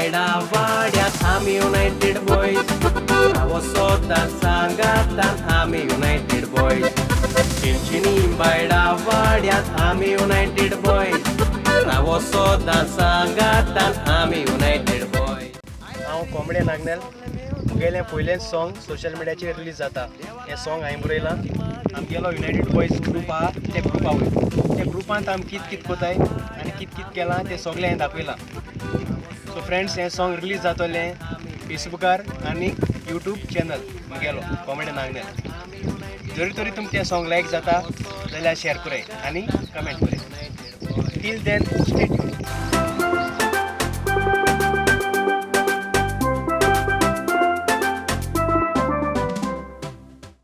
बायडा वाड्यात आमी United boys, रावो सोदां सांगातान आमी युनायटेड बॉयज. चिंचिनी बायडा वाड्यात आमी युनायटेड बॉयज, रावो सोदां सांगातान आमी युनायटेड बॉयज. हांव कॉमेडियन आग्नेल. मुगेलें पयलें सॉंग सोशल मिडियाचेर रिलीज जाता. हें सॉंग हांवें बरयलां. आमगेलो युनायटेड बॉयज ग्रूप आहा, ते ग्रुपा वयर त्या ग्रुपांत आमी कित कित कोताय आनी कित कित केलां तें सगळें हांवें दाखयलां. सो फ्रेंड्स, हें सॉंग रिलीज जातलें फेसबुकार आनी यूट्यूब चॅनल मुगेलो कॉमेडियन आग्नेल. जरी तरी तुमचें सॉंग लायक जाता जाल्यार शेअर कराय आनी कमेंट कराय. Till then, stay tuned.